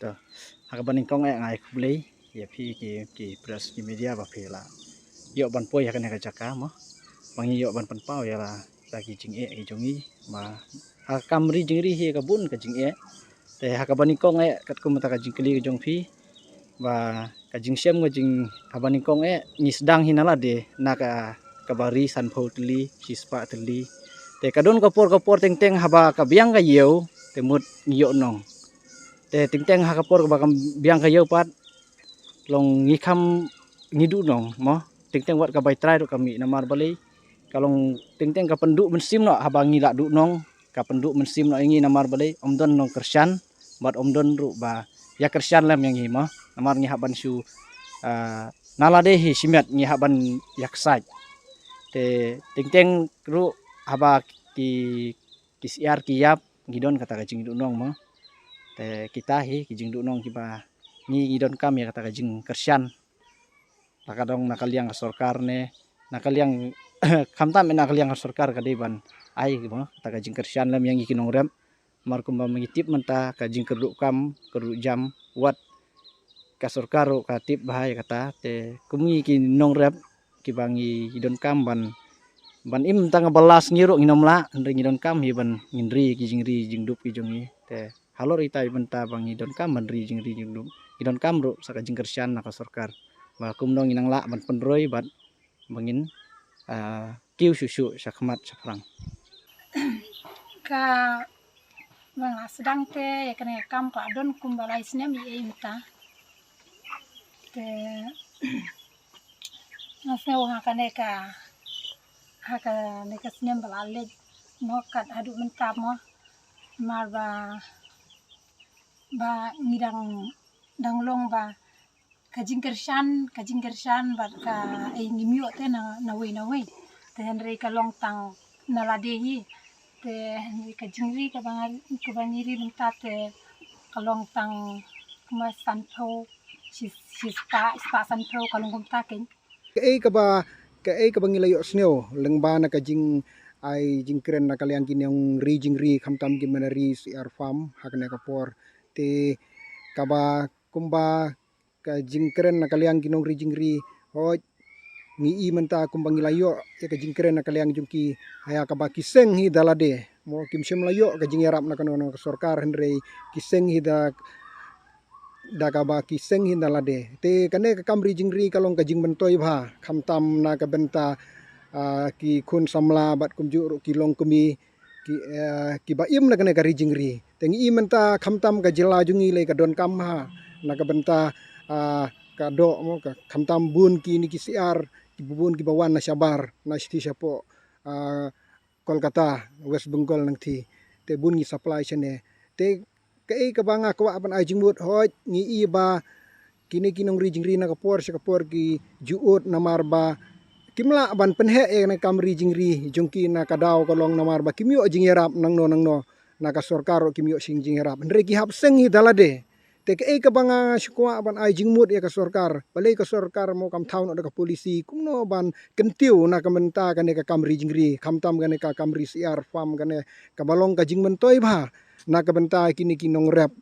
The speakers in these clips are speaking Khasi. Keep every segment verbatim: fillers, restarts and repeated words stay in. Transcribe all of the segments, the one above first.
To, ha kaba nyngkong eh nga ai khublei ïa phi ki, ki press, ki media ba phi la ïoh ban poi ha kane ka jaka mo, ba ngi ïoh ban pynpaw ïa la, la ki jingeh ki jong ngi. Ba ha ka kam ri jingri hi ka bun ka jingeh. Te ha kaba nyngkong eh, katkum kata ka jingkylli ka jong phi, ba ka jingshem ka jing, haba nyngkong eh ngi sdang hi na lade na ka, kaba ri sanphew tylli, shispah tylli. Te ka don ka por ka por teng teng haba ka biang ka ïew te mut ngi ïoh nong. Te teng teng ha ka por kaba ka biang ka ïew pat long ngi kham, ngi duh nong mo. Teng teng wat ka bai trai ruh ka mih, namar balei, ka long teng teng ka pynduh mynsiem noh haba ngi la duh nong. Ka pynduh mynsiem noh ïa ngi namar balei, ym don nongkyrshan bad ym don ruh ba ïakyrshan lem ïa ngi mo. Namar ngi hap ban shu, ah, na lade hi shimet ngi hap ban ïaksaid. Te teng teng ruh haba ki, ki syiar ki ïap ngi don kata ka jingduh nong mo. Te kita hi ki jingduh nong kiba ngi, ngi donkam ïa kata ka jingkyrshan. La ka dang na ka liang ka sorkar ne na ka liang, khamtam na ka liang ka sorkar ka dei ban ai mo kata ka jingkyrshan lem ïa ngi ki nongrep. Namar kumba ma ngi tip mynta ka jingkyrduh kam kyrduh jam, wat ka sorkar ruh ka tip bha ïa kata. Te kum ngi ki nongrep kiba ngi donkam ban, ban im tang ba las ngi ruh ngin ym lah, hynrei ngi donkam hi ban ngin ri ki jingri jingdup ki jong ngi. Te halor ita i bynta ba ngi donkam ban ri jingri jingdup, ngi donkam ruh sa ka jingkyrshan na ka sorkar ba kumno ngin nang lah ban pynroi bad ba ngin, ah, kiew shuh shuh sha khmat shaphrang. Ka, ba nga sdang te ïa kane ka kam ka don kumba lai snem ïa mynta. Te nga sngew ha kane ka, ha kane ka snem ba la leit mo kat haduh mynta mo, namar ba, ba ngi dang, dang long ba ka jingkyrshan, ka jingkyrshan bad ka, eh, ngim ïoh te na, na wei na wei. Te hynrei ka long tang na lade hi. Te hynrei ka jingri kaba nga, kaba ngi ri mynta te ka long tang kumba sanphew, shi, shispah, spah sanphew ka long kumta keiñ. Kaei kaba, kaei kaba ngi la ïohsngew lyngba na ka jingai jingkren na ka liang ki nongri jingri khamtam ki mane ri syiar farm ha kane ka por. Te kaba kumba ka jingkren na ka liang ki nongri jingri, hooid ngi i mynta kumba ngi la ïoh ïa ka jingkren na ka liang jong ki, ha ïa kaba ki seng hi da lade mo, kim shym la ïoh ka jingïarap na kano kano ka sorkar, hynrei ki seng hi da, da kaba ki seng hi da lade. Te kane ka kam ri jingri ka long ka jingmyntoi bha khamtam na ka bynta, ah, ki khun samla bad kumjuh ruh ki longkmie ki, eh, kiba im na kane ka ri jingri. Te ngi i mynta khamtam ka jylla jong ngi lei ka donkam bha na ka bynta, ah, ka doh mo, ka khamtam bun kine ki syiar, ki bun kiba wan na shabar, na shithi shapoh, ah, Kolkata, West Bengal nangthie. Te bun ngi supply shane. Te kaei kaba nga kwah ban ai jingmut, hooid ngi i ba kine ki nongri jingri na ka por sha ka por ki ju ud namar ba kim lah ban pynheh ïa kane ka kam ri jingri jong ki, na ka daw ka long namar ba kim ïoh jingïarap nangno nangno, na ka sorkar ruh kim ïoh shisha jingïarap, hynrei ki hap seng hi da lade. Te kaei kaba nga shu kwah ban ai jingmut ïa ka sorkar, balei ka sorkar mo kam thaw noh da ka policy kumno ban kyntiew na ka bynta kane ka kam ri jingri, khamtam kane ka kam ri syiar farm kane, kaba long ka jingmyntoi bha na ka bynta kine ki nongrep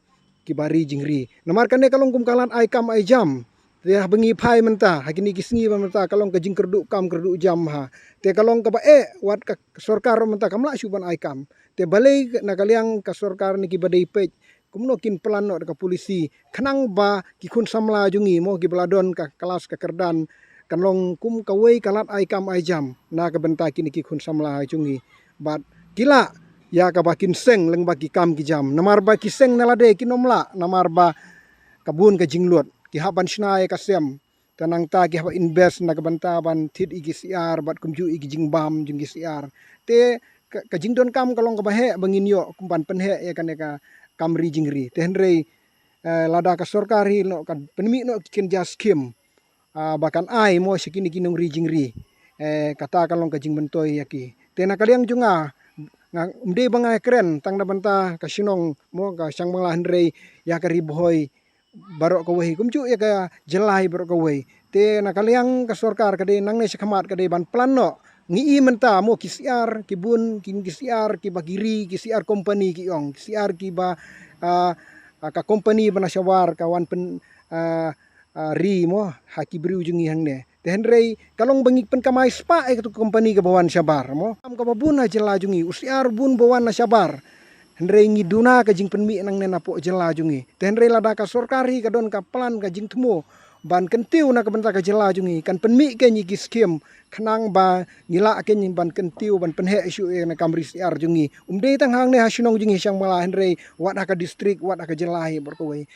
kiba ri jingri. Namar kane ka long kum ka lad ai kam ai jam. Te haba ngi phai mynta ha kine ki sngi ba mynta ka long ka jingkyrduh kam kyrduh jam ha. Te ka long kaba eh wat ka sorkar mynta kam lah shuh ban ai kam. Te balei na ka liang ka sorkar ne kiba dei peit, kumno kin plan noh da ka policy khnang ba ki khun samla jong ngi mo, kiba la don ka klas ka kyrdan, kan long kum kawei ka lad ai kam ai jam na ka bynta kine ki khun samla jong ngi. Bad ki lah ïa kaba kin seng lyngba ki kam ki jam, namar ba ki seng na lade kin ym lah namar ba ka bun ka jinglut, ki hap ban shna ïa ka sem. Te nangta ki hap ban invest na ka bynta ban thied ïa ki syiar bad kumjuh ïa ki jingbam jong ki syiar. Te ka, ka jingdonkam ka long kaba heh ba ngin ïoh kum ban pynheh ïa kane ka kam ri jingri. Te hynrei, eh, lada ka sorkar hi noh kan pynmih noh ki kynja skim, ah, ba kan ai mo sha kine ki nongri jingri. Eh, kata ka long ka jingmyntoi ïa ki. Te na ka liang jong nga, nga ym dei ba nga kren tang na bynta ka shnong mo ka Shangbangla, hynrei ïa ka Ri Bhoi baroh kawei, kumjuh ïa ka jylla hi baroh kawei. Te na ka liang ka sorkar ka dei nangne shakhmat ka dei ban plan noh. Ngi i mynta mo ki syiar ki bun, ki, ki syiar kiba ki ri, ki syiar company ki ong, ki syiar kiba, ah, ah, ka company ba na shabar ka wan pyn, ah, ah, ri mo ha ki briew jong ngi hangne. Te hynrei ka long ba ngi pynkamai spah ïa katu ka company kaba wan shabar mo. Kam kaba bun ha jylla jong ngi, u syiar bun ba wan na shabar. Hynrei ngi duna ka jingpynmih nangne napoh jylla jong ngi. Te hynrei lada ka sorkar hi ka don ka plan ka jingthmu ban kyntiew na ka bynta ka jylla jong ngi, kan pynmih kein ïa ki skim khnang ba ngi lah kein ban kyntiew ban pynheh shuh ïa ka kam ri syiar jong ngi. Um dei tang hangne ha shnong jong ngi Shangmala hynrei wat ha ka district, wat ha ka jylla hi bor kawei.